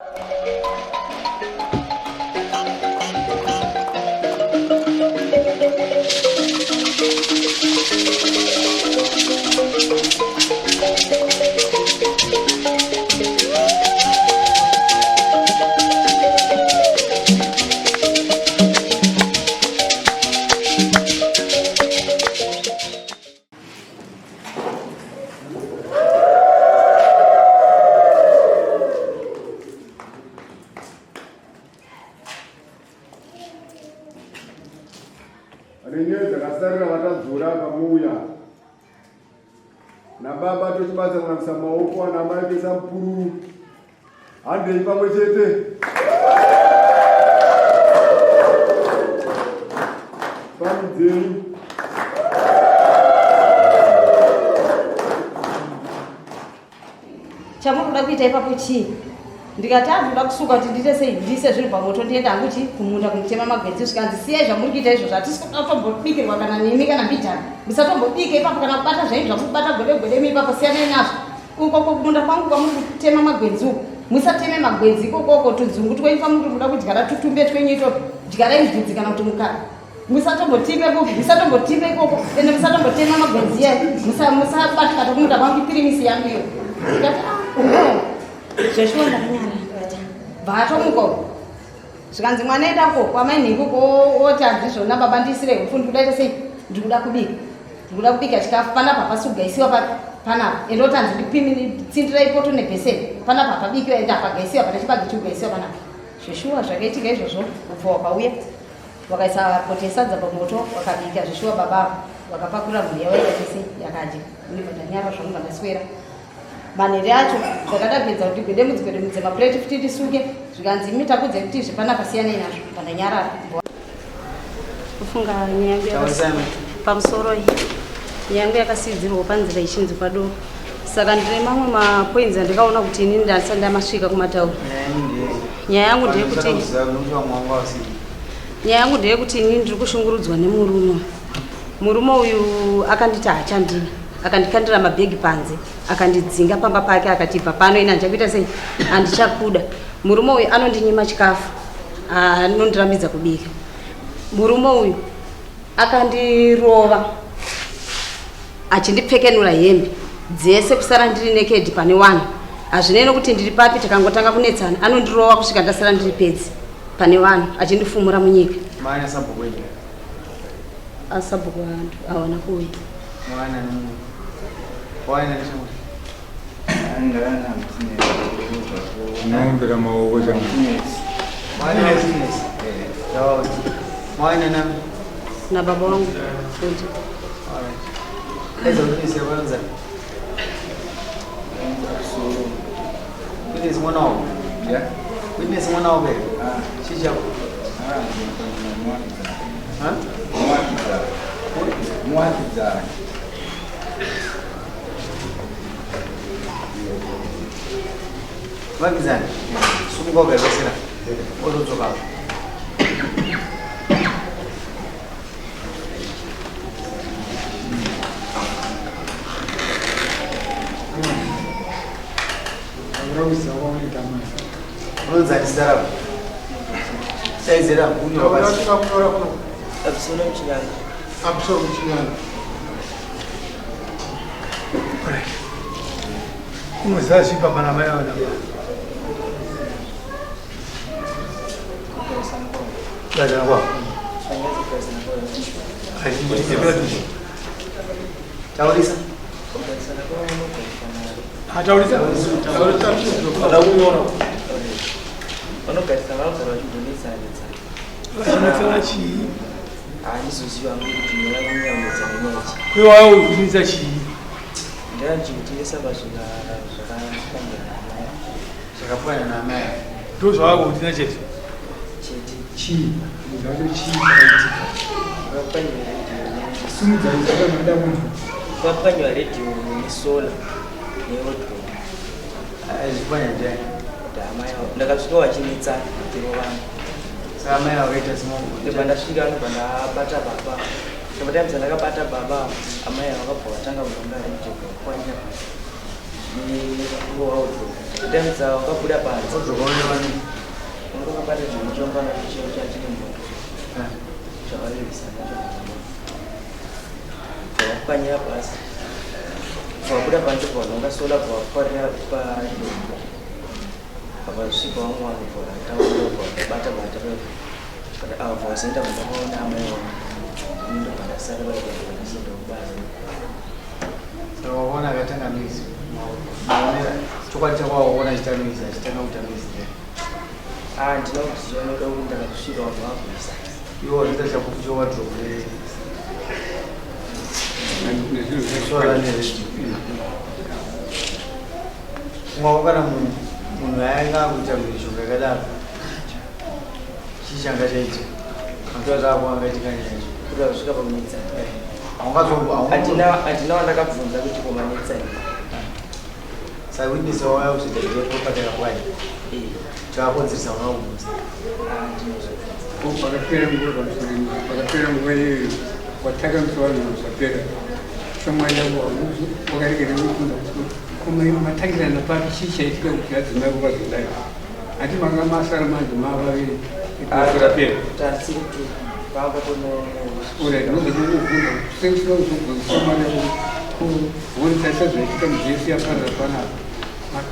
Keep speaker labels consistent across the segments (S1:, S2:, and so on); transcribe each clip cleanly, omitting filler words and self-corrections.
S1: Ane dzakasarira vatadzora pamuuya nababa tochibatsa kunamisa maoko ana mai kuisa mupururu handei pamwe chete. Pamidzenyu.
S2: Chamuri kuda kuita ipapo chii? Ndikati ah, kusuka kuti ndiite sei, ndiise zvinhu pamoto ndiende hangu chi kumunda kunotema magwenzi. Zvikanzi siyai zvamuri kuita izvozvo, hatisi kuda kutombobikirwa kana nemi kana mbijana, musatombobike ipapo kana kubata zvenyu zvamuri kubata gwede gwede imi ipapo, siyanai nazvo. Uko kumunda kwangu kwamuri kutema magwenzi uko, musateme magwenzi ikokoko, tunzungu twenyu twamuri kuda kudyara tutumbe twenyu itotwo, dyarai mbudzi kana kuti mukaka. Musatombotipe kupi, musatombotipe ikoko, ende musatombotema magwenzi iyayo, musabatikata kumunda kwangu, pirimisi yangu iyo. Ndikati ah, zveshuwa ndakanyara, ndikati bva atomuka uko. Zvikanzi mwana enda ko kwamai nhingi uko oti handizvona baba ndiisire hupfu ndikuda ita sei, ndikuda kubika, ndikuda kubika chikafu panapa hapasi kugaisiwa papi panapa, ende oti hanzi ndipimi tsindirai poto nebheseni panapa hapabikiwa ende hapagaisiwa pane chibage chikugaisiwa panapa. Zveshuwa zvakaitika izvozvo, upfu hwakauya Wakaisa poto yesadza pamoto wakabika zveshuwa baba ava vakapakura mhuri yavo yakatese yakadya. Ini ndanyara zvangu ndaswera. Manhere acho ndakada kuedza kuti gwedemudzi gwedemudze mapureti futi ndisuke zvikanzi imi takudze kuti izvi panapa siyanei nazvo pandanyarara. Kufunga nyaya yangu pamusoro iyi nyaya yangu yakasiidzirwa panzira ichinzi kwadoro saka ndine mamwe mapoints andikaona kuti ini ndasati ndamasvika kumataura. Nyaya yangu ndeyekuti nyaya yangu ndeyekuti ini ndiri kushungurudzwa nemurume. Murume uyu akanditi haachandina, akandikandira mabhegi panze, akandidzinga pamba pake, akati ibva pano, ini handichakuita sei, handichakuda. Murume uyu anondinyima chikafu, anondirambidza kubika. Murume uyu akandirova achindipfekenura hembe dzese kusara ndiri naked pane wanhu. Hazvinei nokuti ndiri papi, tikangotanga kunetsana anondirova kusvika ndasara ndiri pedzi pane vanhu achindifumura munyika. Asabhuku vanhu hawana kuuya.
S1: Unombera maoko changu.
S2: Na baba wangu futi.
S3: Witness mwana wako.
S1: Yeah.
S3: Witness mwana wako.
S1: Ah.
S3: Chicha.
S1: Ah,
S3: Ha?
S1: Muwakidzana.
S3: Muwakidzana. Sumuka ugaibasira. Ozodzoka. Unonzani zita rako? Saizera kunyora basi.
S4: Absalom Chinyanga.
S1: Absalom Chinyanga.
S5: Unoziva zvii baba namai vana? Kugarisana kwavo.
S3: Taurisa.
S5: Taurisa.
S4: Taurisa. Vanogarisana vanogara vachidonetsana netsana.
S5: Vachinetsana chii?
S4: Handizoziva hangu kuti nyaya vanonyaunetsana nenyaya chii.
S5: Kwewawo kunetsa chii?
S4: Ndinachikutengesa pazvakapwanya naamai.
S3: Zvakapwanya naamai.
S5: Ndo zvavakutina chete.
S4: Chete.
S1: Chii? Zvacho chii chakaitika?
S4: Zvakapwanywa radio.
S1: Simudza izvakanoda munhu.
S4: Zvakapwanywa radio nesolar newardrobe.
S3: Zvipwanya njani?
S4: Amai ndakasvika vachinetsana tirovana.
S3: Saka amai vakaita simoko.
S4: Ndibva ndasvika ndobva ndabata baba. Sometimes ndakabata baba amai vakabva vatanga kunonga radio kupwanya newaudrobe. Kutangidza wakabuda panze. Unga wakabata chinhu chongana cheo chachine moto. Chakarebesa nacho. Wakupwanyira pasi. Wabuda panze pavanonga sola pawakwarira padombo. Apa svika vamwe vanhu pavataura pavakabata bata kana avo pavazoenda kumba kwavo naamai vangu. Ini ndobva ndasara vaida ndazoenda kubasa.
S3: Saka wakaona akatanga noise. Maonera chokwadi chako wakaona achiita noise achitanga kuita noise there.
S4: Ah, ndina kuzooneka kuti ndakasvika vanhu vakuisa.
S3: Iwe wazoita chapupu chewardrobe nesola neredio. Mwako kana munhu munhu ainga akuita mhirishonga yakadaro. Chii changa chaitika? Antoa zvako angaitika nyaya yacho.
S4: Kuti vasvika pakunetsana.
S3: Haungazombo
S4: Handina handina wandakabvunza kuti komanetsa here.
S3: Saka witness wauya kuzoita ndiye property yakapwanya.
S4: Eh,
S3: Chakakonzeresa hauna kubvunza.
S4: ah, ndinozobvunza.
S6: Pakapera nguva pamusoro, pakapera nguva iyoyo wataka musoro usapera. Shamwari yako wakarekera kufunza kuti koma iwe matangirana papi chii chaitika kuti adzimai kuvazodai. Hati manga masara manje mavaviri ikapera.
S4: Tasiri tu pamba kuno
S6: Ora ndinozobvunza sekusina kuzobvunza shamwari yako kuonesa sezvaitika mujesu yaparara panapa.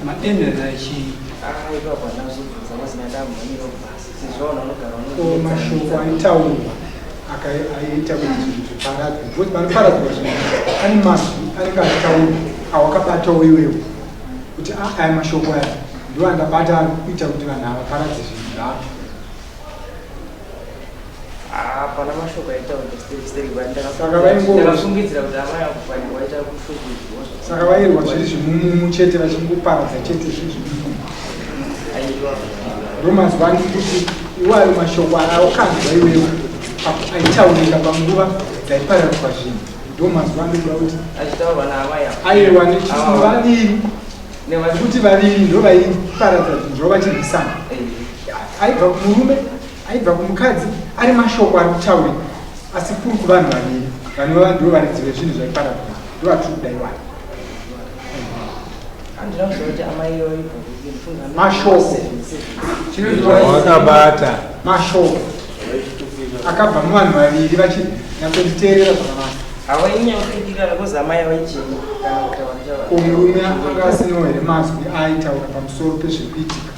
S6: Madenderana chii?
S4: Ah, ipapo handina kuzobvunza mazina ndamhanyira kubasa. Sezvo vanhu vanogara
S7: Ko mashoko aitaurwa aiita kuti zvinhu zviparadzwe because panoparadzwa zvinhu pane mazwi anenge achitaurwa awakabatawo iwewo kuti "Ah, aya mashoko aya ndiwo andabata ari kuita kuti vanhu ava paradze zvinhu zvavo.
S4: Ah, pana mashoko aitaurwa steri steri
S7: Saka vaingo-
S4: ndakafungidzira kuti amai akupfanya waita kushungurudzwa.
S7: Saka vairwa zviri zvimumumu chete vachingoparadza chete zviri zvimumumu.
S4: Aiwa.
S7: Ndomazwa andiri kuti iwayo mashoko awakanzwa iwewo aitaurika panguva dzaiparadzwa zvinhu ndomazwa andikuda kuti
S4: Achitaurwa naamai ava.
S7: aiwa nechii vaviri
S4: Nevati
S7: nekuti vaviri ndo vaiparadza zvinhu zvavo vachirwisana.
S4: Eh,
S7: Aibva kumurume aibva kumukadzi ari mashoko ari kutaurika asi kuri kuvanhu vaviri vanova ndo varidzi vezvinhu zvaiparadzwa ndovatiri kuda iwayo.
S4: Handina kuziva kuti amai vaibva kupi ndifunga amai
S7: Mashoko.
S4: Seven, seven.
S7: Wakabata mashoko akabva muvanhu vaviri vachinyatsonditeerera zvakanaka.
S4: Havainyanya kuitirana kuzi amai vaichema kana kutaura
S7: Ko murume anga asinawo here mazwi aaitaura pamusoro pezviri kuitika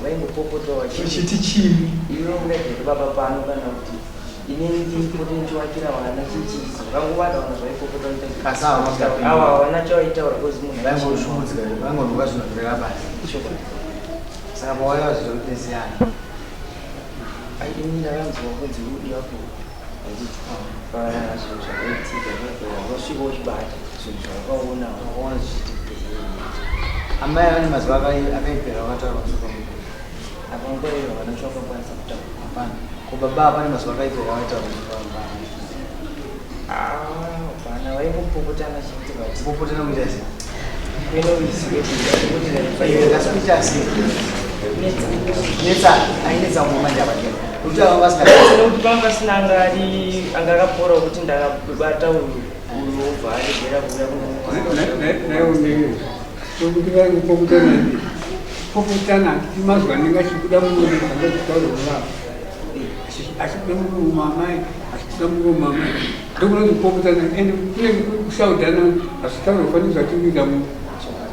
S4: Vaingopopota vachiti
S7: uchiti chii?
S4: iwe ungagere baba pano kana kuti inini ndipote ndichiwakira vana chichi vakangovada vana zvaipopota
S3: Asi ava vasingapinduri.
S4: ava havana chavaitaura kozi munhu
S3: Vaingoshungurudzika vaingonhuka zvinhu zvireka basi.
S4: Chokwadi.
S3: Saka pawauya wazoita witness yani.
S4: Ai, ini ndakanzwa kunzi iwapo achiti pana zvinhu zvakaitika wasvika uchibata zvinhu zvawakaona
S3: Wakaona zvichiitika. Amai vane mazuva akaipera vakataura pamusoro pamurume.
S4: Apa nguva iyo havana chavakakwanisa kutaura.
S3: Hapana. Ko baba pane mazuva akaipera vakataura pamusoro pamurume.
S4: Ah, hapana vaingopopotana chete vati
S3: Kupopotana kuita sei?
S4: kwenoizikuti
S3: Ndasikuita sei? Netsa ainetsa umwe manje apa ndiyani. Kuti ava vasinga
S4: nekuti panga pasina anga ari anga akapora kuti ndakabata uyu uyu wobva aregera kuuya
S6: Naionei nokuti vaingopopotana popotana mazwi anenge achibuda murume zvangazvitaurwa vavo achibuda murume amai achibuda murume amai ndokunoti kupopotana ende kunenge kuri kushaudhana hazvitaurwa fanira zvatiri kuita mu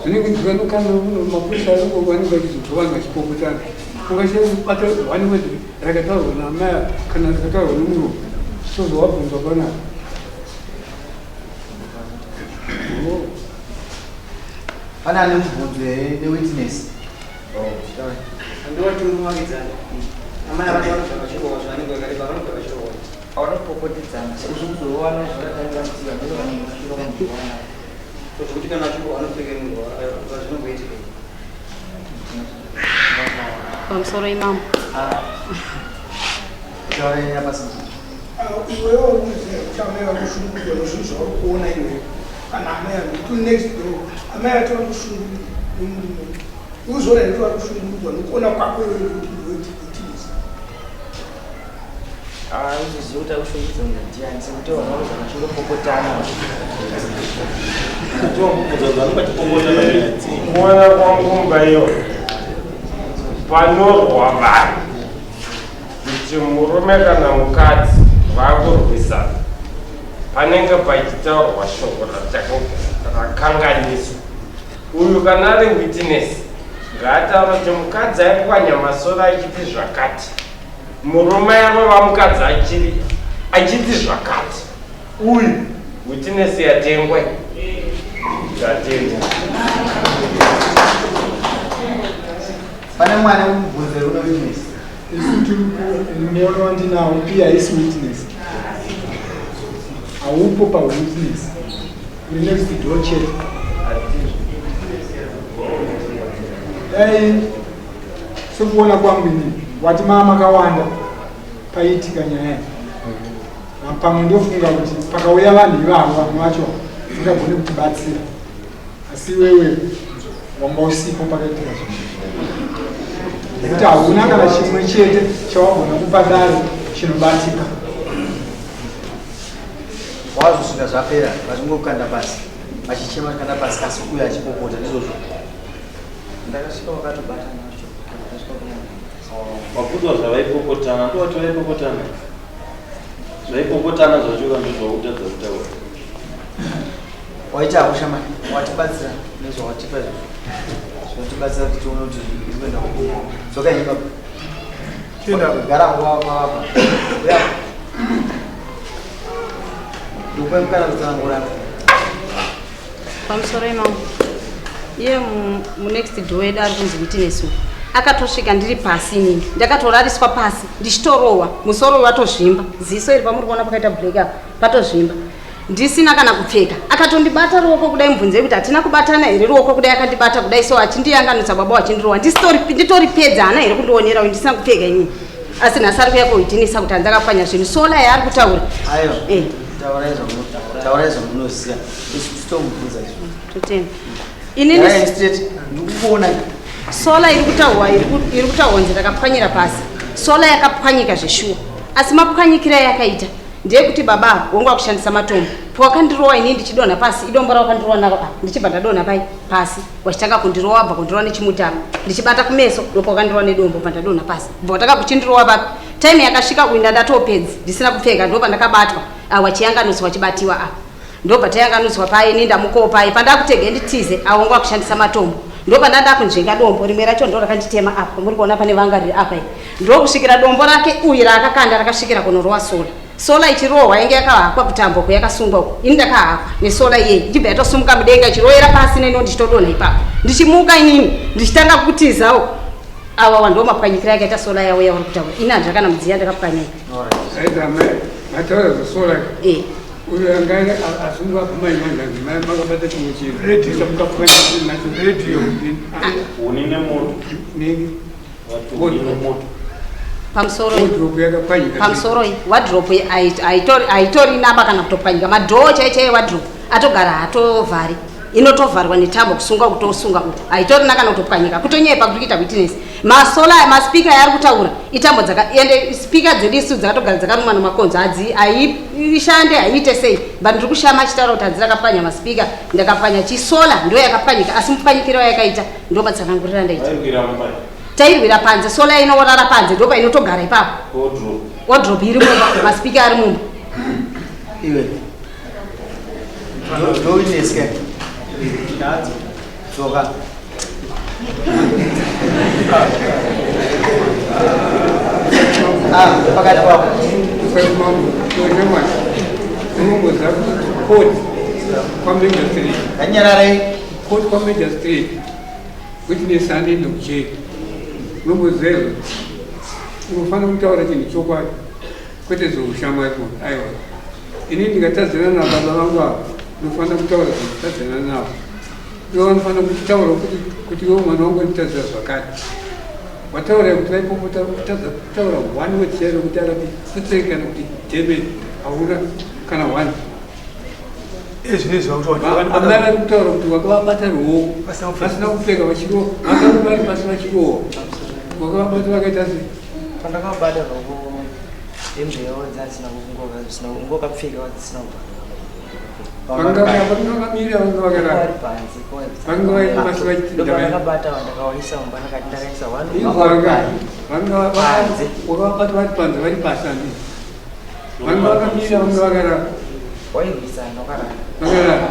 S6: zvinenge zvanokana mapurisa ariko vanenge vachizobva vanhu vachipopotana ungashabata one word rakataurwa naamai kana rakataurwa nomurume sozowabvunzwa panapa. Oh.
S3: Pane ane mubvunzo here newitness?
S8: Andiwati muvakidzani amai avati vanobva vachirohwa zvavanenge vakareba vanobva vachirohwa.
S4: Vanopopotedzana uzvizowana zvakatangira mutsiva ndovanhu
S8: Zvekuti kana vachirohwa vanopfekerwa zvinomboitika.
S2: Pamusoro imambo.
S3: Ah. Taura nyaya pasina.
S9: Iwewe uri kuziva kuti amai vari kushungurudzwa nezvinhu zvauri kuona iwewe kana amai vari kuti next door amai vacho vari kushungurudzwa nemurume uzoona here kuti vari kushungurudzwa nekuona kwako iwewe kuti ndiwe witness.
S4: Uzoziva kuti akushungurudza munhu ndiani sekuti vanhu vanogona vachingopopotana.
S10: Kuona kwangu mba iyo panorwa vanhu kuti murume kana mukadzi vakurwisana, panenge pachitaurwa shoko rakanganiswa. Uyu kana ari witness ngaataura kuti mukadzi aipwanya masoro achiti zvakati, murume arova mukadzi achiri achiti zvakati. Uyu witness yatengwa, yatengwa.
S3: Pane mwana mubvunzo uno witness.
S7: Isu tiri muono wandinawo, p haisi witness, haupo pawitness, uri next door chete. Dai sekuona kwangu inini, wati maa makawanda paiitika nyaya iyi, pamwe ndofunga kuti pakauya vanhu ivavo, vamwe vacho vangagone kutibatsira, asi iwewe wanga usipo pakaitika zvinhu, nekuti hauna kana chimwe chete chawagona kupa dare chinobatika.
S3: Wazosvika zvapera, vachingokanda pasi vachichema, kanda pasi, asi uyo achipopota, ndizvozvo?
S4: Ndakasvika wakatobata nacho. Ndakasvika kuna
S11: Wabvunzwa zvavaipopotana, ndowati vaipopotana, zvaipopotana zvacho kana zvakutadza kutaura.
S3: Waita hakushamani, watibatsira nezvawatipa izvozvo, zvinotibatsira kuti tione kuti iri kuenda kupi. Dzoka henyu baba. Gara nguva kwavapa. Uya, ndikupe mukana kutsanangurana.
S2: Pamusoro imamo, iye munext door yedu ari kunzi witness uyu akatosvika ndiri pasi inini, ndakatorariswa pasi ndichitorohwa musoro watozvimba, ziso iri pamuri kuona pakaita black apa patozvimba, ndisina kana kupfeka. Akatondibata ruoko kudai, mubvunzei kuti hatina kubatana here ruoko kudai. Akandibata kudai so achindiyanganutsa baba, wachindirohwa nditori pedza hana here kundionera uyu ndisina kupfeka inini, asi nhasi ari kuya kuitinisa kuti hanzi akapwanya zvinhu, solar yaari kutaura.
S3: Aiwa.
S2: Eh.
S3: Taurai zvamunoziva, isu titomubvunza izvo.
S2: Totenda inini.
S3: Garai straight, ndikukuona.
S2: Solar iri kutaurwa, iri kutaurwa nzi rakapwanyira pasi, solar yakapwanyika zveshuwa, asi mapwanyikiro ayakaita ndeyekuti baba wangu akushandisa matombo. Pawakandirowa inini ndichidonha pasi, idombo rawakandirowa naro apa, ndichibva ndadonha pai pasi, wachitanga kundirowa, bva kundirowa nechimuti apa, ndichibata kumeso, ndopawakandirowa nedombo, bva ndadonha pasi, bva watanga kuchindirowa papi. Time yakasvika uyu ndandatopedzi ndisina kupfeka, ndobva ndakabatwa wachiyanganutswa, wachibatiwa apa, ndobva tayanganutswa pai, ini ndamukowo pai pandakutege nditize, awongo akushandisa matombo, ndobva ndanda kunzvenga dombo rimwe racho, ndo rakanditema apa muri kuona pane vanga riri apa iri, ndokusvikira dombo rake uyu raakakanda rakasvikira kunorowa solar. Solar ichirohwa yange yakahakwa kutambo uko yakasungwa uko, ini ndakahakwa nesolar iyeyi, ichibva yatosumuka mudenga ichirovera pasi, neniwo ndichitodonha ipapo, ndichimuka inini ndichitanga kutizawo. Awawa ndo mapwanyikiro akaita solar yavo yauri kutaura. Ini handina kana mudziya ndakapwanyika.
S6: Aita amai mataura zvesolar.
S2: Eh.
S6: Uyo anga asungwa mai manzanzi mai makabata chimwe chinhu.
S5: Radio.
S6: Mukapwanya nacho.
S5: Radio.
S11: Huni nemoto.
S6: Nini?
S11: Vati huni nemoto.
S2: Pamusoro.
S6: Wardrobe yakapwanyika.
S2: Pamusoro, wardrobe haitori naba kana kutopwanyika, madoor chai chai wardrobe atogara hatovhari, inotovharwa netambo kusunga, kutosunga uku, haitorina kana kutopwanyika, kutonyepa kuri kuita witness. Masolar, maspika yaari kutaura itambo dzaka, ende spika dzedu isu dzakatogara dzakarumwa nemakonzo, hadzi haishande, haiite sei, but ndiri kushama achitaura kuti hadzi rakapwanya maspika, ndakapwanya chisolar ndo yakapwanyika, asi mupwanyikiro yakaita ndo matsanangurira ndaita.
S11: Vairwira mumba?
S2: Tairwira panze, solar inoorara panze, ndo painotogara ipapo.
S11: Wardrobe.
S2: Wardrobe iri mumba, maspika ari mumba.
S3: Iwe ndo witness ke, dzoka. Ah, pakati pako.
S6: Mambo, nyamwana. Unongoziva kuti court kwamagistrate.
S3: Kanyararai.
S6: Court kwamagistrate. Witness anoenda kujeri. Unongoziva izvo. Unofanira kutaura chinhu chokwadi. Kwete zvoushamwari. Aiwa. Ini ndikatadzana nababa vangu ava, unofanira kutaura zvanditadzana navo. Iwe vanofanira kutaura kuti iwe mwana wangu anditadzira zvakati. Wataura kuti vaipopota, kutadza kutaura one word chairo kuti arapi futseki kana kuti damn it, hauna kana one.
S5: Ezvinezvi vakuti
S6: Amai vari kutaura kuti wakavabata ruoko vasina kupfeka, vachirohwa, vakanga vari pasi vachirohwa, wakavabata vakaita sei?
S4: Pandakavabata ruoko Hembe yavo dzasina kungoka zvisina kungokapfeka dzisina kubva.
S6: Vanga vakamira vanga vakarara.
S4: Panze.
S6: Vanga vaine masi vachiti
S4: Ndakabata ndakawaisa mumba ndakati ndakaisa one.
S6: Vanga vanga wakavabata vari panze vari pasi andi. Vanga vakamira vanga vakarara.
S4: Wairwisana wakarara.
S6: Vakarara.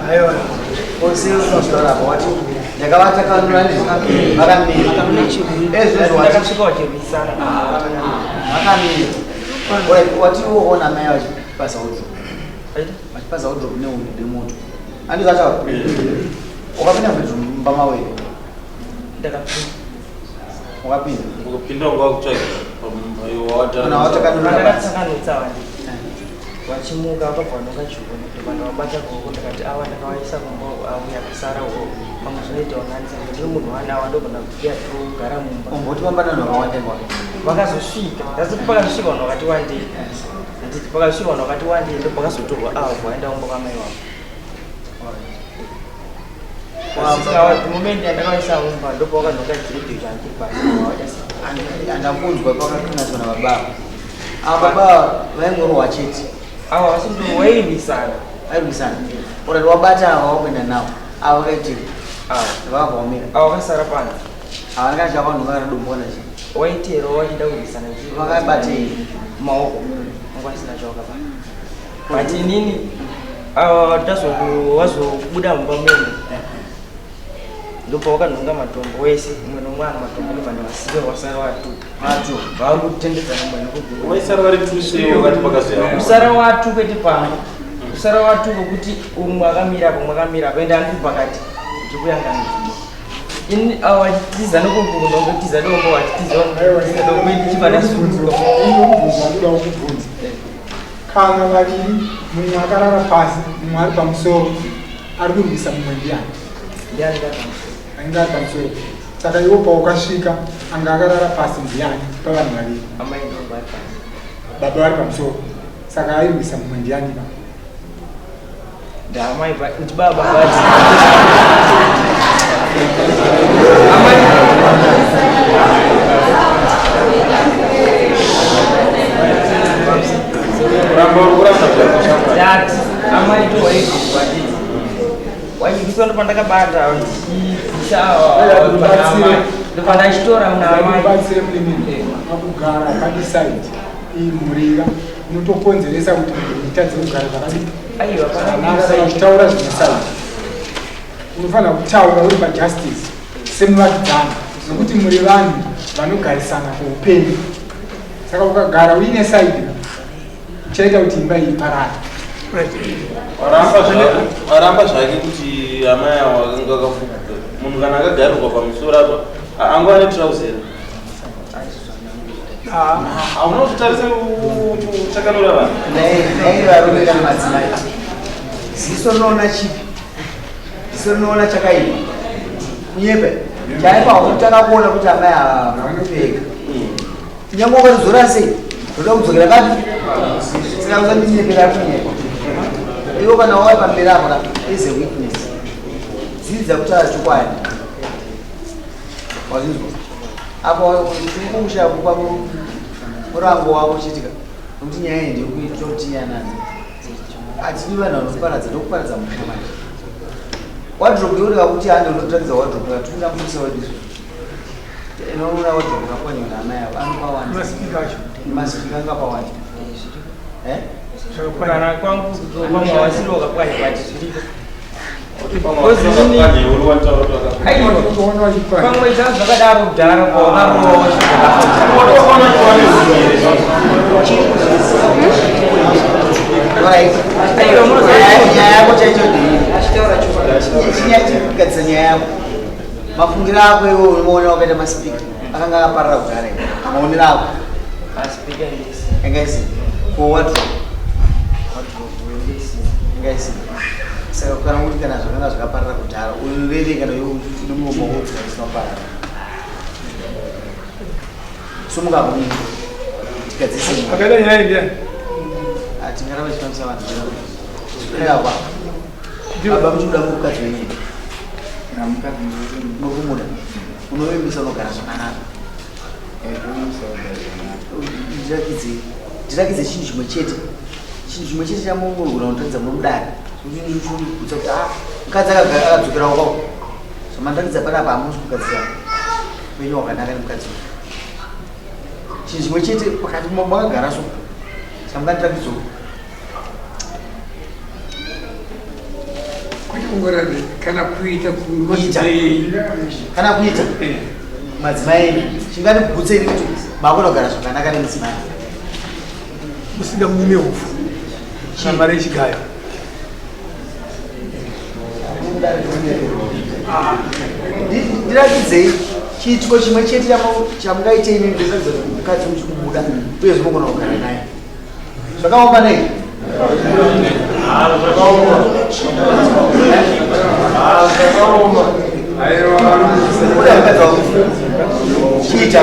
S3: Aiwa, ose unotaura apa wati ndakavatakanura vakamira. Ezvozvo wati
S4: Ndakasvika vachirwisana.
S3: Vakamira. Alright, wati woona mai vachipaza wardrobe. Vachipaza wardrobe nehuni nemoto. Andizvo ataura? Wakapinda mubedroom mumba mavo here?
S4: Ndakapinda.
S3: Wakapinda?
S11: Ukapinda unga wakutsvaga
S3: Kana watakanura
S4: Ndakatsakanutsa vanhu. Vachimuka vakabva vanonga chiuno ndobva vabata ruoko ndakati awa ndakawaisa kumba auya kusara uko pamwe zvinoitawo nani saka ndiri munhu wani awa ndogona kuuya togara mumba.
S3: Umboti vamba nevanhu vakawanda ivo?
S4: Vakazosvika ndazoti pakazosvika vanhu vakati wandei handiti pakazosvika vanhu vakati wandei ndo pakazotorwa awa bvaenda kumba kwamai wavo. Asi moment yandakawaisa mumba ndopawakanhonga chiredhiyo changu pasi
S3: Andakunzwa pakakanganiswa nababa. Ava baba vaingorohwa chete.
S4: Ava vasindo wairwisana.
S3: Vairwisana. Alright, wabata ava wakuenda navo. Ava vakaitei?
S4: Ava.
S3: Vakaomera.
S4: Ava vakasara panze.
S3: Havana kana chavanhu kana dombo kana chii.
S4: Waitero wachida kurwisana
S3: Vakabatei?
S4: Maoko. Wanga vasina chawakabata. But inini ava wazobuda mumba muno ndopawakanhonga matombo wese umwe nomwe ano matombo ndobva ndavasiya wasara watu
S3: Watu.
S4: vari kutendedzana mumwe nokuguma
S11: Waisara vari tushe wakati pakazoya.
S4: kusara watu kwete pamwe kusara watu vokuti umwe akamira apo umwe akamira apo ende andiri pakati ndiri kuyanganidza ini wachitiza nokukunongotiza dombo wachitiza dombo ndichibva ndasuduka
S7: Inobvunza ndoda kukubvunza. Kana vaviri mumwe akarara pasi mumwe ari pamusoro ari kurwisa mumwe ndiani?
S4: Ndiani ari pamusoro?
S7: Anenge ari pamusoro. Saka iwo paukasvika anga akarara pasi ndiani pavanhu vaviri?
S4: Amai ndo vari pasi.
S7: Baba vari pamusoro. Saka airwisa mumwe ndiani pa?
S4: Ndamai kuti baba vati ndati amai ndo wairwiswa nditi wairwiswa ndopandakabata ndichibvisa ndopandachitora muna amai
S7: Batsire mulimini. Akugara akadecide iyi mhuri inotokonzeresa kuti mhuri itadze kugara zvakadii.
S4: Aiwa,
S7: Zvakanaka kana uchitaura zvine side. Unofanira kutaura uri pajustice semuvakidzani nokuti muri vanhu vanogarisana kuupenyu. Saka ukagara uine side uchaita kuti imba iyi iparare.
S11: Waramba zvake kuti amai avo akanga akafukuka. Munhu kana akagarirwa pamusoro apa angova netrousers. Hauna kuzotarisa kuti uchakanura vanhu.
S3: Nhai varume kana madzimai. Ziso rinoona chipi? Ziso rinoona chakaipa. Kunyepe. Chaipa unotanga kuona kuti amai ava vanopfeka. Nyangwe ukazora sei? Unoda kudzokera papi? Saka usandinyepera kunyepa. Iwo kana wauya pamberi apo ka is a witness. Dzidza kutaura chokwadi. Wazvinzwa? Apo tiri kupa murango wako uchiitika nokuti nyaya iyi ndeyekuita kuti tiyanane. Hatidi vanhu vanoparadza ndokuparadza musha manje. Wardrobe yoreva kuti hande unotaridza wardrobe katumira mupurisa wedu izvo. Inoona wardrobe kapwanywa naamai avo anopawanda.
S9: Masipika acho.
S3: Masipika angapawanda. Eh?
S4: Kana kwangu pamwe wasiri wakapwanya but zviriko. Pamwe zvanga zvakadaro kudhara pawakarowa
S3: Alright. Nyaya yako chaicho ndeiyi. Chinyaya chekugadzisa nyaya yako. Mafungiro ako iwe unoona wakaita masipika akanga akaparara kudhara iwe. Maonero ako.
S4: Masipika ndesi.
S3: Yanga isina. Ko wardrobe? Yanga isina. Saka kana kuti kana zvakanga zvakaparara kudhara unoverenga nemuromo wako zvisina kuparara. Sumuka kunini. Tigadzise nyaya.
S5: Akaita nyaya ndiani?
S3: Tingaramba tichifambisa vanhu. Enda kwa. Baba muchikuda mukadzi wenyu. Uri kumuda? Unovimbisa unogara zvakanaka? Ndirakidze, ndirakidze chinhu chimwe chete, chinhu chimwe chete chamungogona kutaridza munomudare kutsa kuti ah, mukadzi akadzokera kwako. Zvamandirakidza panapa, hamusi kugadzira upenyu hwakanaka nemukadzi uyu. Chinhu chimwe chete pakati makagara so chamungandirakidzawo.
S6: Kwete kungorati kana kuita.
S3: Kuita. Kana kuita madzimai enyu chingandigutse ini kuti makona kugara zvakanaka nemudzimai.
S5: Musingamunyime upfu kana mari yechigayo.
S3: Ndirakidzei chiitiko chimwe chete chamungaite imi ndiratidza kuti mukadzi muchikumuda uye zvinogona kugara naye zvakaoma nei.
S10: Zvakaoma.
S3: Kuda mukadzi wako, chiita.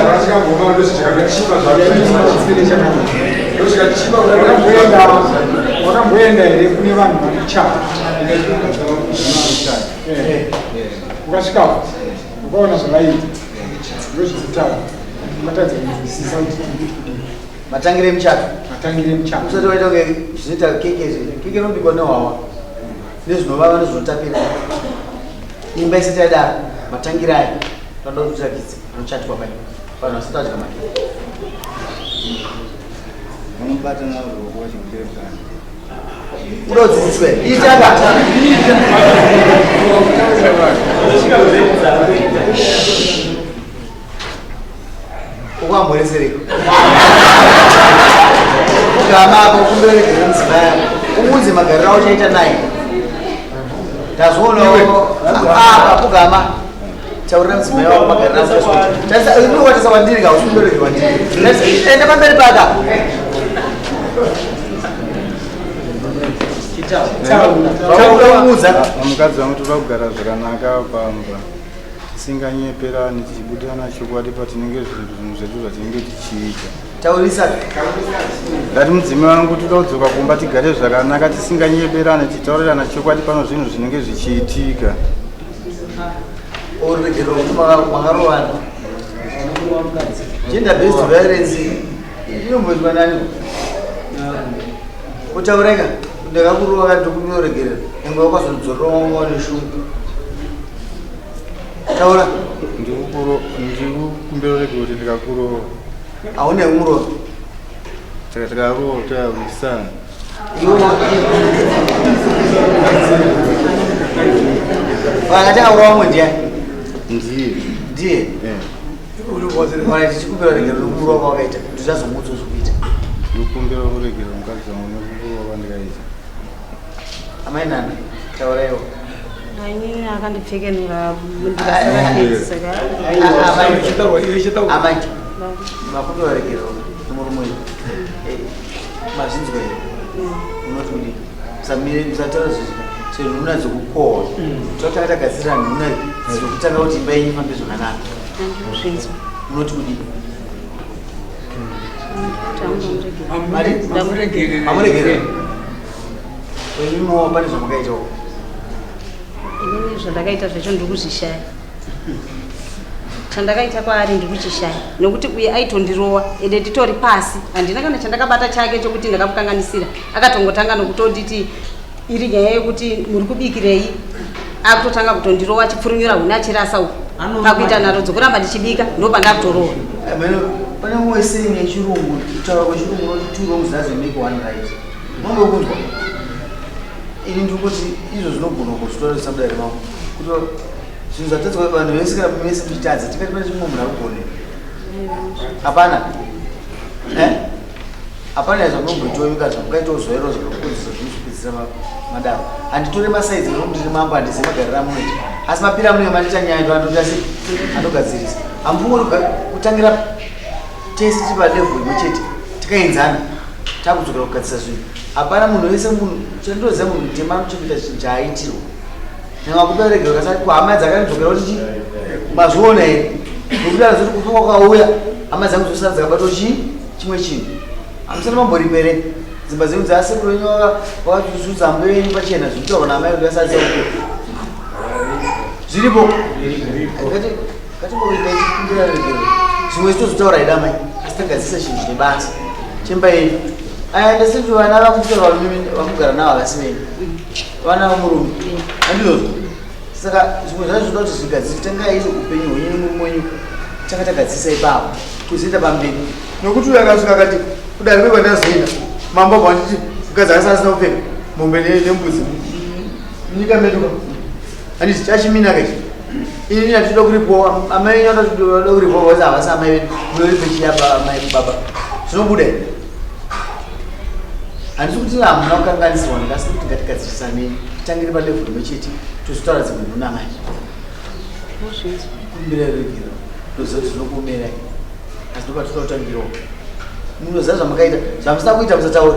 S7: Wakamboenda here kune vanhu vanochata? Ukasvikapo ukaona zvavaita, ndozvekutaura, ukatadza kunzwisisa kuti tiri kudii.
S3: Matangire emuchato.
S7: Matangire emuchato.
S3: Usati waita kunge zvinoita keke izvi. Keke inobikwa nehwawa nezvinovava nezvinotapira. Imba isati yadaro, matangire ayo toda kutirakidza anochatwa pai vanhu vasati vadya makeke.
S12: Vanobatana ruoko vachikuperekana.
S3: Uda kudzidziswa here? Itaka. Ukwamboresereko ugama apa, ukumbererekere mudzimai ako, umuudze magariro auchaita naye. Tazvionawo apa. Pugama, taurira mudzimai wako magariro auchaita. Kwandiri ka, usikumberekere kwandiri. Enda pamberi paka. Taura.
S12: Mukadzi wangu, toda kugara zvakanaka pamba tisinganyeperani, tichibudirana chokwadi patinenge zvinhu zvedu zvatinenge tichiita.
S3: Taurisa.
S12: Ndati mudzimai wangu, toda kudzoka kumba tigare zvakanaka tisinganyeperani, tichitaurirana chokwadi pano zvinhu zvinenge zvichiitika.
S3: Ururegerero kuti makarovana. Gender based violence inomboitwa nani? Kutaureka, ndakakurova kandokunoregerera, nyangwe wakazodzorora wanga wane shungu. Taura.
S12: Ndikukumbira uregere kuti ndikakurova.
S3: Hauna kumurova.
S12: Saka tikarowa tayarwisana.
S3: Vakati aurova mwe ndiani?
S12: Ndiye.
S3: Ndiye. Kana tichikumbira regero nokumurova kwawakaita, kuti usazomuudza zvekuita.
S12: Ndikukumbira uregere mukadzi wangu nekurova kwandikaita.
S3: Amai nana, tauraiwo.
S2: Inini akandipfekenura.
S3: Amai, makumbira regero nemurume uyu, mazvinzwa here? Unoti kudii? Musataura zvenhuna dzekukohwa. Totanga tagadzirira nhuna dzekutanga kuti imba yenyu ifambe zvakanaka.
S2: Zvinzwa.
S3: Unoti kudii?
S6: Mamuregerere.
S3: Mamuregerere wenyumowo, pane zvamakaitawo?
S2: Inini zvandakaita zvacho ndiri kuzvishaya. Chandakaita kwaari ndiri kuchishaya, nokuti uye aitondirowa ende nditori pasi, handina kana chandakabata chake chokuti ndakamukanganisira. Akatongotanga nokutonditi iri nyaya yekuti muri kubikirei, akutotanga kutondirowa achipfurunyura huni achirasa uku. Pakuita nharo dzokuramba ndichibika, ndo pandakutorowa.
S3: Pane mumwe saying yechirungu, kutaura kwechirungu unoti, "Two wrongs doesn't make one right." Unonge kunzwa ini ndiri kuti izvo zvinogona kuzvitoresa mudare mangu kuti zvinhu zvatadzwa vanhu vese, kana mese muchitadza, tikati pane chimwe munhu arikugone hapana. Hapana zvamunomboitoika zvamukaitawo zvairo zvakakukonzesa zvinozopedzisa madaro. Handitore masaidzi nokuti ndiri mambo, handizivi magariro amunoita, asi mapira amunenge mandiita nyaya ndo andoita sei, andogadzirisa. Hamufungori kutangira tese tiri palevel imwe chete, tikaenzana, takudzokera kugadzisa zvinhu. Hapana munhu wese, munhu chandinoziva, munhu mutema anochengeta chinhu chaaitirwa. Nyanga kuberegerwa kasati kuhama dzakanidzokera kuti chi mazviona here, nokuti anozoti kufa kwakauya hama dzangu dzosara dzakabatwa chii chimwe chinhu. Hamusati mamboripere dzimba dzenyu dzasekuru venyu vakazuzudza mbuya yenyu pachena, zvinotaurwa naamai kuti vasadza uko. Zviripo. Ngatimboita chikumbira regero. Zvimwe zvitozotaura ida mai. Asi tagadzisa chinhu chine basa. Chemba yedu. Aya ndasati vana vakutora vakugara navo havasi venyu. Vana vamurume. Handizvozvo. Saka zvimwe zvacho zvinoda kuti zvigadzire tangai upenyu hwenyu nemurume wenyu tanga tagadzirisa ipapo kuzoita pamberi nokuti uyo akasvika akati kudare kwe kwandazoenda mambo abva anditi mukadzi akasara asina kupfeka mombe nembudzi munyika medu ka handiti chachimina ka ichi ini atitoda kuripowa amai venyu vatoda kuripowa vose havasi amai vedu munoripe chiya amai baba zvinobuda here handisi kuti hamuna kukanganisirwa ndikasi kuti ngatigadzirisanei titangire palevhel imwe chete tozotaura dzimwe nhuna manje kumbira regero ndoziva kuti zvinokuomerai asi ndopatoda kutangirawo munoziva zvamakaita zvamusina kuita musataura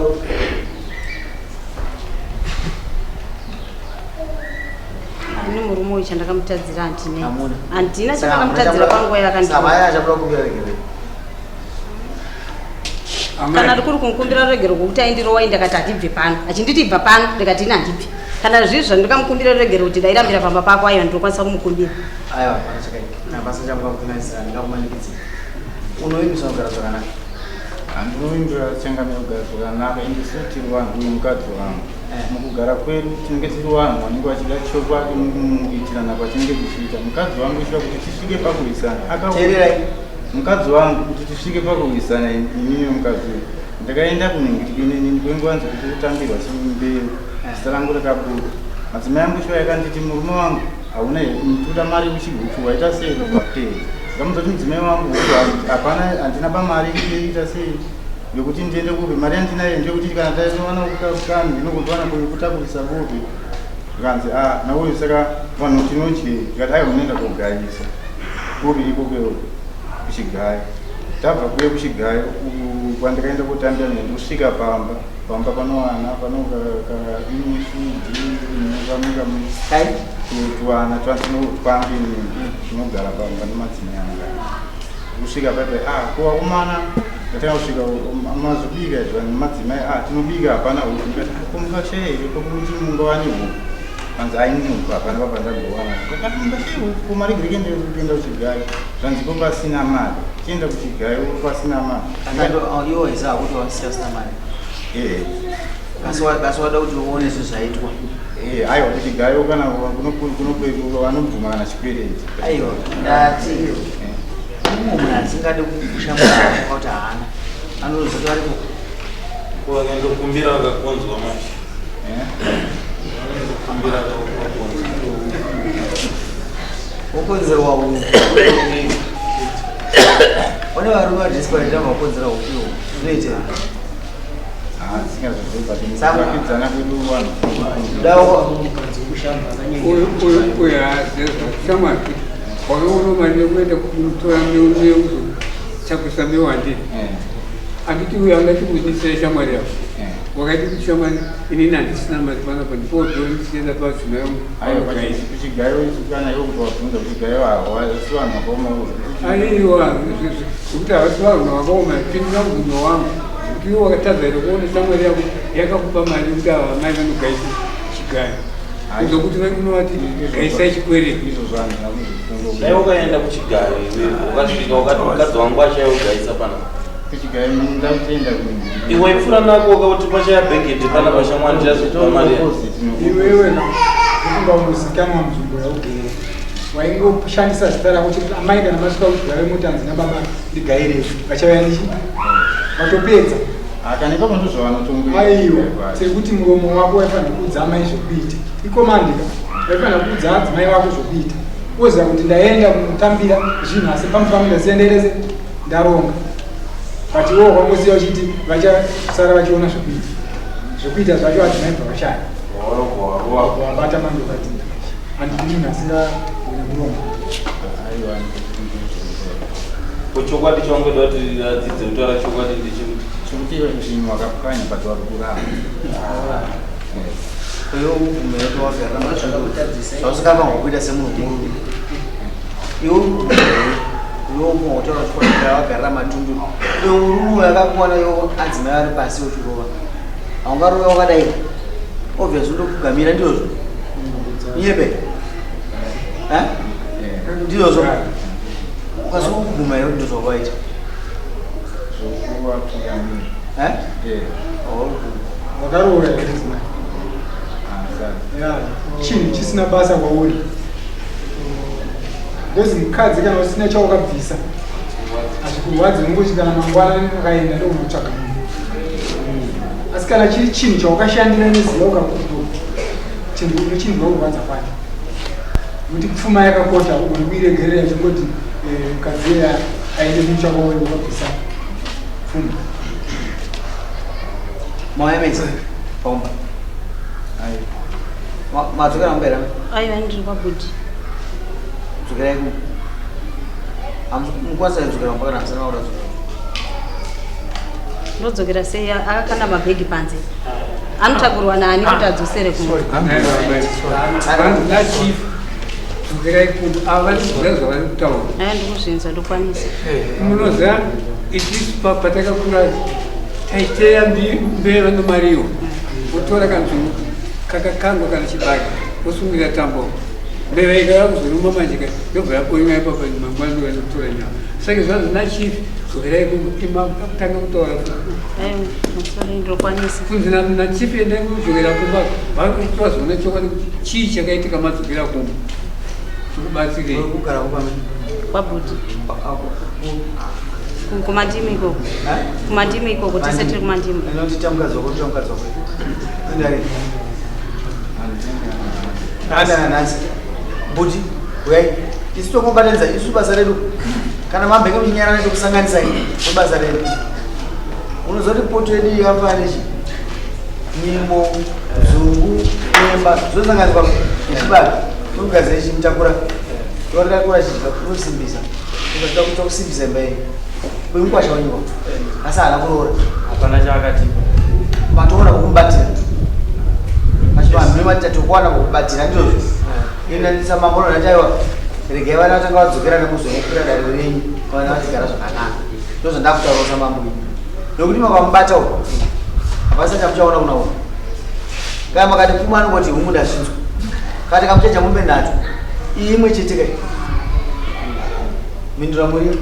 S2: Ini murume uyu chandakamutadzira handina. Handina chandakamutadzira panguva yakandiachabuda
S3: kumbira regero.
S2: Kana rikuri kumukumbira regero kwokuti aindirowa ndakati handibve pano. Achinditi ibva pano ndikati ini handibve. Kana zviri zvandikamukumbira regero kuti ndairambira pamba pako aiwa ndinokwanisa kumukumbira.
S3: Aiwa hapana chakaipa. Hapana chamukakukanganisira ndingakumanikidza. Unovimbiswa kugara zvakanaka.
S12: Handinovimbira changamira kugara zvakanaka ende so tiri vanhu uyu mukadzi wangu. Mukugara kwedu tinenge tiri vanhu vanenge vachida chokwadi mukuitirana kwatinenge tichiita. Mukadzi wangu ichida kuti tisvike pakurwisana.
S3: Teererai.
S12: Mukadzi wangu kuti tisvike pakurwisana ini nemukadzi uyu. Ndakaenda kunenge kwenguva nzvimbo kutambirwa chimbeu. Zita rangu rakabuda. Madzimai angu shuwa yakanditi murume wangu hauna toda mari yekuchiguchu waita sei papei. Ndikamuudza kuti mudzimai wangu hapana handina pamari ita sei yokuti ndiende kupi mari yandinayo ndeyekuti kana tawana kani ndinokuwana kutakurisa kupi zvikanzi a ah, nauyu saka vanhu tinodyei ndikati aiwa munoenda kogayisa kupi ikoko kuchigayo tabva kuye kuchigayo kwandikaenda kotambira ndikusvika pamba pamba panowana panokaimisudikamwe twana twambi tinogara pamba nemadzimai anga kusvika paipai ah ko vakomana ndatanga kusvika mazobika izvo nemadzimai ah tinobika hapana huku ndikati ah, ko mungashaya here kokuti mungawane huku hanzi aini huku hapana papa ndagowana ndakati mungashaya huku ko mari gireke ndekuenda kuchigayo zvanzi ko pasina mari tienda kuchigayo pasina mari
S3: iwo heza akuti wasiya usina mari
S12: ee
S3: asi wada kuti uone zvinhu zvaitwa
S12: eh, aiwa kuchigayo kana vanobvuma kana chikwereti
S3: aiwa ndati mumwe munhu asingade kushamwari kuti haana anoziva kuti varipo
S11: ko vakandokumbira vakakonzwa manje vanokumbira vakakonzwa
S3: wokonzerwa one varume vadesperate vakonzera upi zvinoita
S12: Sakakidzana kwedu vanhu.
S6: Uyu haazezva shamwari wakaona mari yekuenda kunotora mbeu neuzochakusa mbeu handiti handiti uyu angati kunisira shamwari yako wakati kuti shamwari inini handisina mari panapa ndipotori ndichienda padzimai
S12: Aiwa kuchigayo kana iwe kuti wabvunza kuchigayo havasi vanhu vakaoma
S6: aiwa zvekuti havasi vanhu vakaoma pindura mubvunzo wangu kuti iwe wakatadza here kuona shamwari yako yakakupa mari yekuti ava mai vanogaisa chigayo kuzokuti unovati gaisai chikwereti
S11: Dai wakaenda kuchigayo iwe wakasvika wakati mukadzi wangu achaya kugaisa panapa.
S12: Kuchigayo ndakutoenda
S11: Iwe waipfuura nako wakauti pachaya bhegeti panapa shamwari ndichazokupa mari.
S7: Iwewe ukunga unozikanwa munzvimbo yaugere waingoshandisa zita rako chete amai kana masvika kuchigayo moti hanzi nababa ndigairei vachauya nechi watopedza
S12: Kana ipapo ndozvavanotongoita.
S7: Aiwa sekuti muromo wako waifanira kuudza amai zvekuita ikomandika waifanira kuudza adzimai vako zvekuita woziva kuti ndaenda kunotambira zvinhu asi pamwe pamwe ndasiya ndaita ndaronga but iwo wangosiya uchiti vachasara vachiona zvekuita zvekuita zvacho adzimai bva vashaya wabata manje ukati handidi munhu asingagone kuronga
S11: Ko chokwadi chaungoda kuti adzidze kutaura chokwadi ndechekuti
S12: Chekuti zvinhu wakapwanya but wari kuramba.
S3: Iwe ubvume kuti wagarira zvausingafanirwa kuita semunhu murume iwe ubvume iwe ubvume kutaura chokwadi wagarira matundu iwe murume uyo akakuwana iwe adzimai vari pasi uchirova haungarove wakadai obviously undokugamira ndizvozvo nyebe Eh? Ndizvozvo. Ukaswa kuguma here kuti ndozvawakaita?
S12: Zvokuvatungamira.
S3: Eh?
S7: Wakaroora here mudzimai? Ya, chinhu chisina basa kwauri. Because mukadzi kana usina chawakabvisa hazvikurwadzi unongoti kana mangwana akaenda ndokunotsvaga munhu. Asi kana chiri chinhu chawakashandira neziva ukakudo chinhu unochinzwa kurwadza kwacho. Nokuti pfuma yakakosha ugone kuiregerera chingoti eh, mukadzi iye aende kunotsvaka wewe wakabvisa pfuma.
S3: Mauya mese paumba. Madzokera kumba here?
S2: Aiwa, ndiri kwabhudhi.
S3: Dzokerai kumba. Mukwanisa kudzokera kumba kana musina kuda kudzokera.
S2: Ndodzokera sei akakanda mabhegi panze? Anotakurwa naani kuti adzosere kumba?
S6: Nachief dzokerai kumba ava vari zvavari kutaura.
S2: Aya ndikuzvinzwa ndokwanisa.
S6: Munoziva isusu patakakura taiteya mbeva nomariwo wotora kanzungu kakakangwa kana chibage wosungira tambo mbeva ikava kuzoruma manje ka yobva yaboinga ipapa mangwana ndoenda kutora nyama saka zvanzi nachief dzokerai kumba ima kutanga kutaura
S2: Aiwa, sorry ndokwanisa.
S6: Kunzi nachief endai kudzokera kumba vazoona chokwadi kuti chii chakaitika madzokera kumba tikubatsirei.
S3: Kugara kumba
S2: Kwabhudhi. Kumandimi ikoko. Kumandimi ikoko tese tiri kumandimi.
S3: Inoti mukadzi wako, toita mukadzi wako. Ndari. Nhasi nhasi. Bhuti, uyai. Isu tokubatanidza isu basa redu. Kana mambenge muchinyarana tokusanganisai basa redu. Unoziva kuti poto yedu iyi yakafanana nechi nyimo, nzungu, nyemba zvinosanganiswa nechibage. Tokugadzira chimutakura. Totakura chidya kunosimbisa. Ukachida kuita kusimbisa imba yenyu. Uyu mukwasha wenyu asi haana kuroora.
S4: Hapana chaakatipa.
S3: Matoona kumubatira. Pachivanhu nematatokuwana kukubatira ndizvozvo. Inanisa mambo unoona chaiwa regai vana vatanga vadzokera nekuzonokwira dare renyu vana vachigara zvakanaka. Ndozvandakutaurawo samambo ini. Nokuti makamubata uko hapasati chamuchaona kuna uko. Kana makati pfuma anongoti humu ndazvinzwa. Kana tikamuchaja mombe nhatu iyi imwe chete kai. Mhindura muriwo.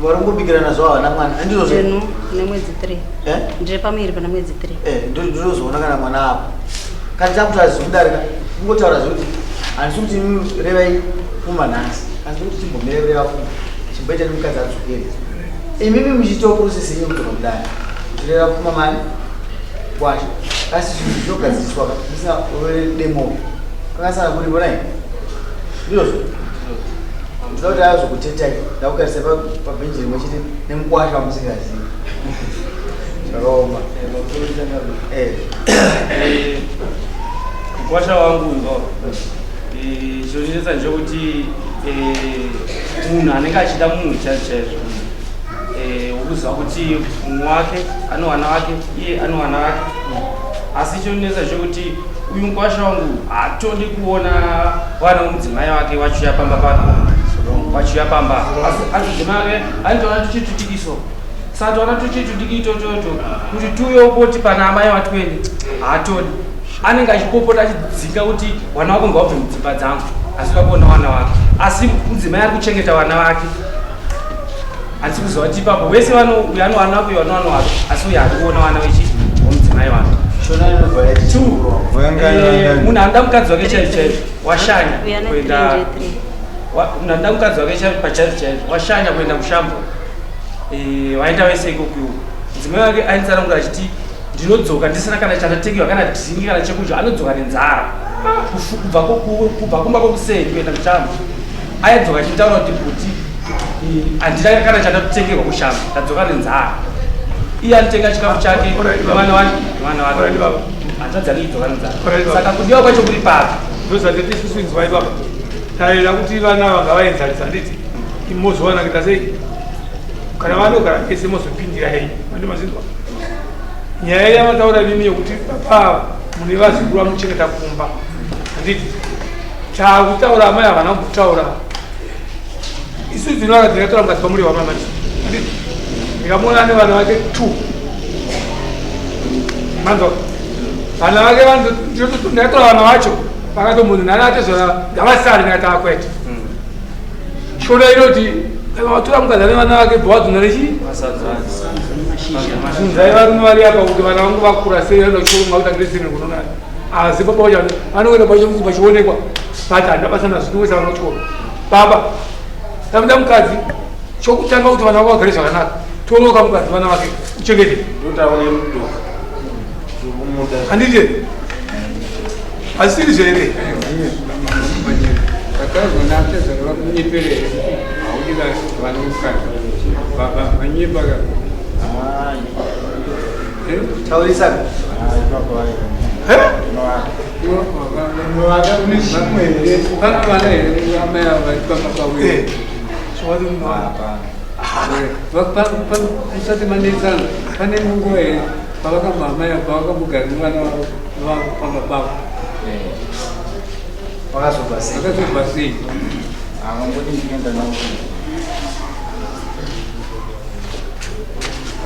S3: Vari kungobikirana zvavo havana mwana. Handizvozvo?
S2: Ndinu nemwedzi 3.
S3: Eh?
S2: Ndiri pamuviri pana mwedzi 3.
S3: Eh, ndinozoona kana mwana apo. Kana takutaura zvekudarika, kungotaura zvekuti handisi kuti imi revai pfuma nhasi. Handisi kuti chimbomira kureva pfuma. Chimboita nemukadzi adzokere. Imimi muchiitawo process yenyu kudzoka mudare. Muchireva pfuma mani kwacho. Asi zvinhu zvinogadziriswa ka musina demo. Kakasara kuri vonai. Ndizvozvo. Ndinoda kuti azokutetai. Ndakugarisa pabhenji rimwe chete nemukwasha wamusingazivi. Zvakaoma. Eh.
S4: Mukwasha wangu uyu chinonetsa ndechekuti munhu anenge achida munhu chaizvo chaizvo wokuziva kuti mumwe wake anowana wake iye anowana wake asi chinonetsa ndechekuti uyu mukwasha wangu haatodi kuona vana vomudzimai wake vachiuya pamba pake vachiuya pamba asi mudzimai wake anotoona tuchitutikiso saka toona tuchitudiki itototo kuti tiuye upoti pana amai watweni haatodi anenge achipopota achidzinga kuti wana wako ngawabve mudzimba dzangu asi vakuona wana wake asi mudzimai ari kuchengeta vana vake handisi kuziva kuti ipapo vese uyu anowana wake uyu anowana wake asi uyu ari kuona vana vechi vomudzimai wake Two, munhu anoda mukadzi wake chaizvo chaizvo washanya
S2: Uyu ane
S4: kuenda
S2: 3
S4: munhu anoda mukadzi wake pachaizvo chaizvo washanya kuenda kushambo vaenda vese ikoko mudzimai wake aitsanangura achiti ndinodzoka ndisina kana chandatengerwa kana dhingi kana chekudya anodzoka nenzara kubva kumba kwokuseni kuenda kushambo aidzoka achitaura kuti kuti handina kana chandatengerwa kushambo ndadzoka nenzara iye anotenga chikafu chake nevana wake nevana wake hanzvadzi yake idzoka nenzara saka kudiwa kwacho kuri papi
S5: ndozvatete isusu inzwai baba taida kuti vana vanga vaenzanisa handiti mozowana kuita sei kana vanogara vese mozopindira henyu mandi mazinzwa nyaya yamataura mimi yokuti baba ava mune vazukuru vamuchengeta kumba handiti takutaura amai havana kumbotaura isu dzinoaka ndingatora mukadzi pamuri wamai manje handiti ndikamuona ane vana vake two manzwa vana vake ndikatora vana vacho Vakatombonzi nana atezvara ngavasare ndikati akwete. Shona inoti kana watora mukadzi ane vana vake bva wadzona nechi zunzai varume vari apa kuti vana vangu vakura sei vanoda kuchikoro ngakutangire sei nekunonana asi baba wacho vanoenda pachionekwa but handina basa nazvo ndinoisa vana kuchikoro baba tamuda mukadzi chokutanga kuti vana vako vagare zvakanaka toroka mukadzi vana vake uchengete handiti hazvisiri zvere
S3: Taurisa.
S6: Musati manetsana pane nguva here pavakamamai pavakamugara nevana vavo pamba pavo
S3: vakazobva sei
S6: vakazobva sei
S12: Havangoti ndinoenda navo.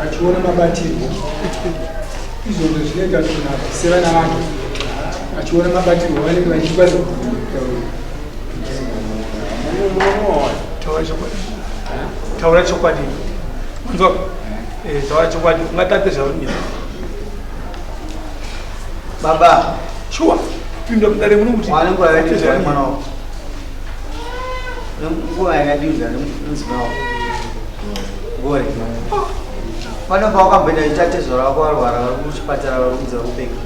S7: Achiona mabatirwo izvozvo zvinoita kuti munhu abvise vana vake achiona mabatirwo vanenge vachiitwa
S5: Taura chokwadi. Taura chokwadi. Unzwa? Eh, taura chokwadi. Ungatate zvaunida.
S3: Baba.
S5: Shuwa. Pinda mudare muno kuti.
S3: Wane nguva yakadii mwana wako? Nguva yakadii nemudzimai wako? Gore. Pane pawakamboenda chitatezvo rako warwara vari kuchipatara vari kunzi vari kupenga.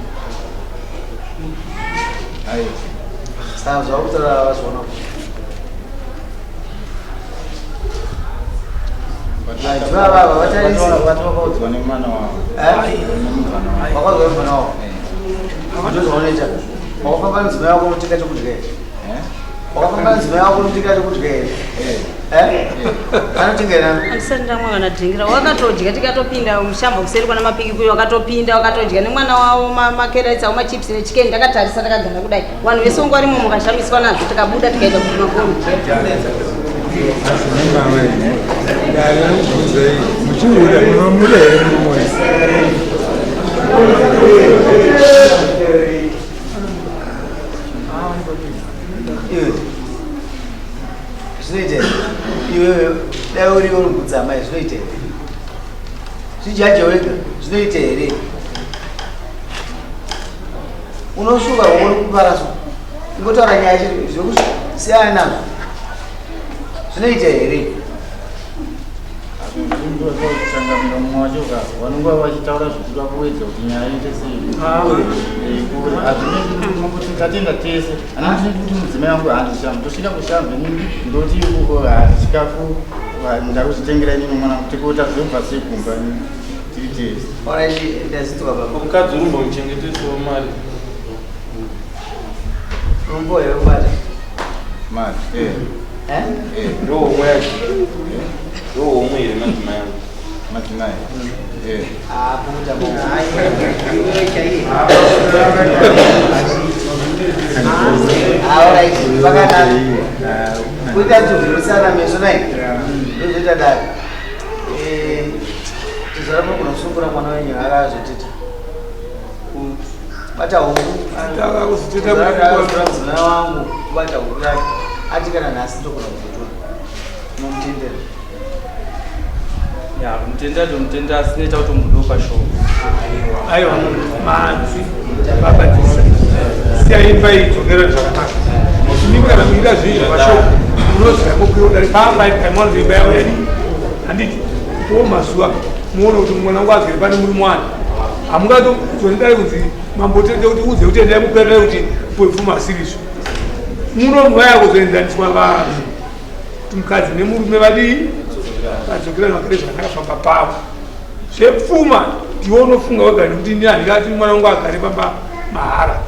S3: Saka zvakutaura vazviona kuti.
S12: Vakaudzwa nemwana wavo.
S3: Vakaudzwa nemwana wavo. Ndozvaunoita. Wakafamba nemudzimai wako unotenga chokudya here? Wakafamba nemudzimai wako unotenga chokudya here? Anotenga here?
S2: Andisati ndamwa kana dhingira wakatodya tikatopinda mushamba kuseri kwana mapiki kuyo wakatopinda wakatodya nemwana wavo makerets avo machips nechikeni ndakatarisa takagara kudai vanhu vese ungu varimo mukashamiswa nazvo tikabuda tikaenda kumakono
S7: Muchiuda munomuda here murume
S3: Iwe. Zvinoita here? Iwewe dai uriwe uri kudza amai zvinoita here? Zvijaje wega zvinoita here? Unosuka uri kupara so. Ingotaura nyaya chete zvekusiyana nazvo. Zvinoita here?
S12: Changamira mumwe wacho ka vanonga vachitaura zvekuda kuedza kuti nyaya iite sei kure hazvinei tatenda tese handiti kuti mudzimai wangu handi shambu tosvika kushambu inini ndoti chikafu ndakuzvitengera inini mwana tikuita zvobva sei kumba tiri tese
S11: Mukadzi uri kumbomuchengetesawo mari.
S3: Rumbo here kubata?
S12: Mari.
S3: Eh?
S11: Ndo homwe yacho. Ndo homwe here madzimai angu.
S12: Madzimai. Eh.
S3: Ah, puta bom. Alright, pakanaka. Kuita tubvirusana meso nai. Ndozoita dai. Eh, tizara munokusungura mwana wenyu akazotita. Kubata huku.
S5: Akazotita
S3: Tizara mudzimai wangu kubata huku yake. Ati kana nhasi ndogona kuzotora. Unomutendera.
S4: Ya, kumutendera tomutendera asi tinoita kuti mudopa shoko.
S5: Aiwa, manzi babadzisa. Siyai imba iyi idzokere zvakanaka. Imi kana muchida zvinhu zvamashoko munoziva mukwira kudari pamba paimwana kuti imba yavo yadii. Handiti po mazuva muone kuti mwana wangu agere pane muri mwana. Hamungatozonidai kunzi mambo tete kuti udze kuti endai mukwerere kuti pfuma asirizvo. Muno mvaya kuzoenzaniswa vanhu kuti mukadzi nemurume vadii vadzokera vagare zvakanaka pamba pavo. Zvepfuma ndiwe unofunga wega nekuti ini handingati mwana wangu agare pamba mahara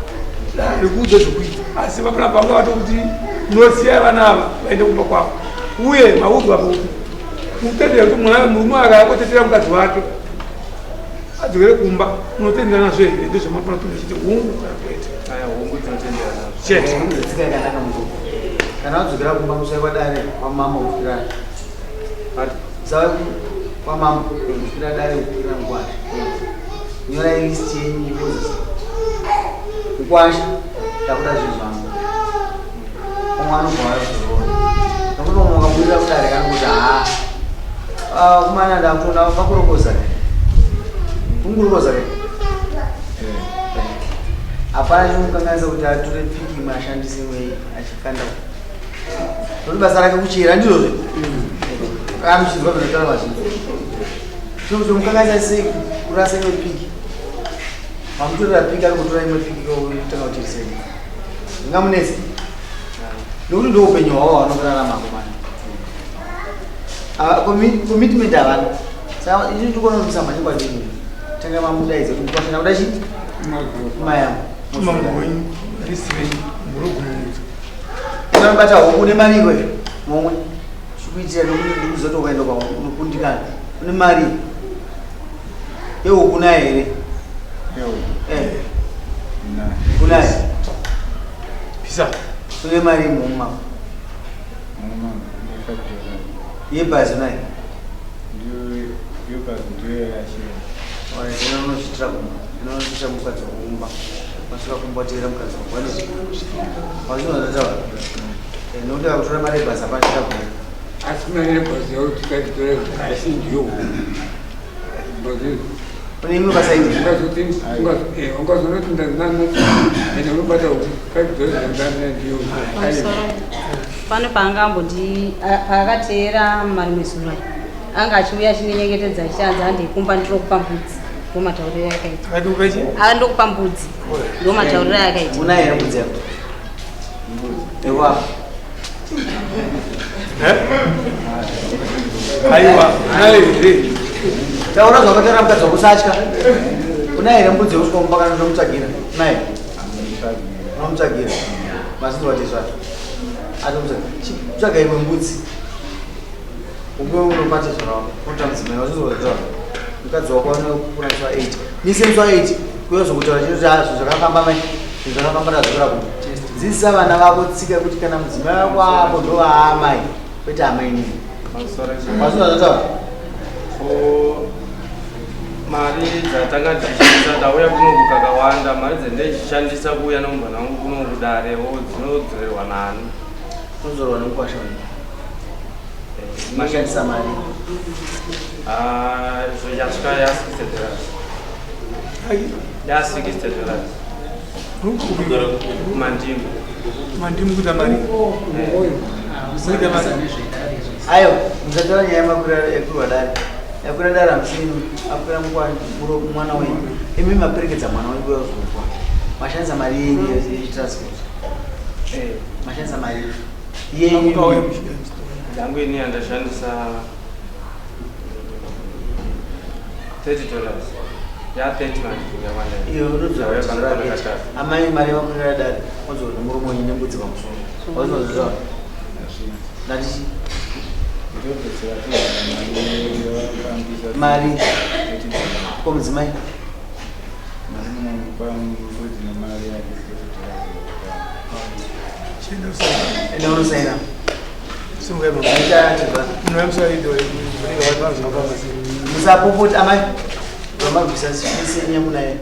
S5: ndikuudze zvekuita asi vapana panga vatokuti unosiya vana ava vaende kumba kwavo uye maudzwa apo kuti utendera kuti mwana murume akakotetera mukadzi wake adzokere kumba unotendera nazvo here ndozvamafana kuti ndichiti hungu kana kwete
S4: Aya hungu tinotendera nazvo.
S5: Chete.
S3: Tsika yakanaka mukuru. Kana wadzokera kumba musai kwadare kwamambo kusvikira usave kwamambo kusvikira dare kusvikira mukwasha. Nyorai list yenyu ikozisa. Mukwasha ndakuda zvinhu zvangu. Vamwe vanobva vazviona nokuti vamwe vakabudirira kudare kana kuti haa ah, kumana ndakutoona vakurokoza ke kungurokoza ke hapana chinomukanganisa kuti atore piki imwe ashandise imwe achikanda nokuti basa rake kuchera ndizvozve kana muchinzwa zvinotaura vazhinji chinomukanganisa sei kurasa imwe piki mamutorera piki ari kutora imwe piki kotanga kucherisei zvingamunetsa nokuti ndo upenyu hwavo hwavanokurarama akomana commitment havana saka ini ndikuona kuti musamhanye kwandini tanga mamudaidza kuti mukwashana kuda chii mayamo unobata huku une mari iwe momwe chikuitira nokuti ndikuzoti ukaenda kwaunokundikana une mari yehuku naye here eh. kunaye
S5: pisa
S3: une mari mumwe yebhazi unayo unozviitira kumba unozoita mukadzi wakumba masvika kumba teera mukadzi wako wazvinozotaura nokuti akakutora mari yebhazi hapana chakagona
S6: asi mari yebhazi yakuti kaitore haisi ndiyo
S3: Une imwe basa iri?
S6: Ungazonoti ndanana ende unobata kuti
S2: Pamusoro pano paanga amboti paakateera marimwe zuro aya anga achiuya achinyengetedza achianzi handikumba ndinokupa mbudzi ndo matauriro ayakaita ndokupa mbudzi ndo matauriro ayakaita
S3: Unayo here mbudzi yako? Ewa.
S5: Aiwa, unayo here?
S3: Taura zvakataura mukadzi wako usatya. Unayo here mbudzi yekusvika kumba kana unomutsvagira? Unayo? Unomutsvagira. Masinzwa tezvaro. Atomutsvagira. Tsvaga imwe mbudzi. Upe unobata zvaro wako. Unoita mudzimai wasinzwa zvataura. Mukadzi wako anokura musi wa 8. Mise musi wa 8. Kuya zokutaura chete kuti ah, zvinhu zvakafamba mai. Zvinhu zvakafamba ndadzokera kumba. Dzidzisa vana vako tsika yekuti kana mudzimai wako apo ndovaamai kwete amainini. Masinzwa zvataura.
S10: Mari dzatanga tichishandisa ndauya kunoku kakawanda mari dzandaichishandisa kuuya nemubvana wangu kuno kudarewo dzinodzorerwa nani
S3: unodzorerwa nemukwasha mashandisa mari
S10: Ah, izvo yasvika ya 60 dollars ya 60 dollars mandimu
S5: mandimu kuita mari kuita mari
S3: ayo musatora nyaya yekurwa dare yakwira dare hamusini akwira mwana wenyu imi maperekedza mwana wenyu kuya kuzorwa mashandisa mari yenyu yetransport mashandisa mari yenyu
S10: yangu ini yandashandisa 30 dollars ya 30 manje yawanda
S3: iyo unodzora amai mari vakwira dare odzora nemurume wenyu nembudzi pamusoro wazinozviziva ndati mari ko mudzimai enda unosaina musapopota amai vamabvisa senya munaye.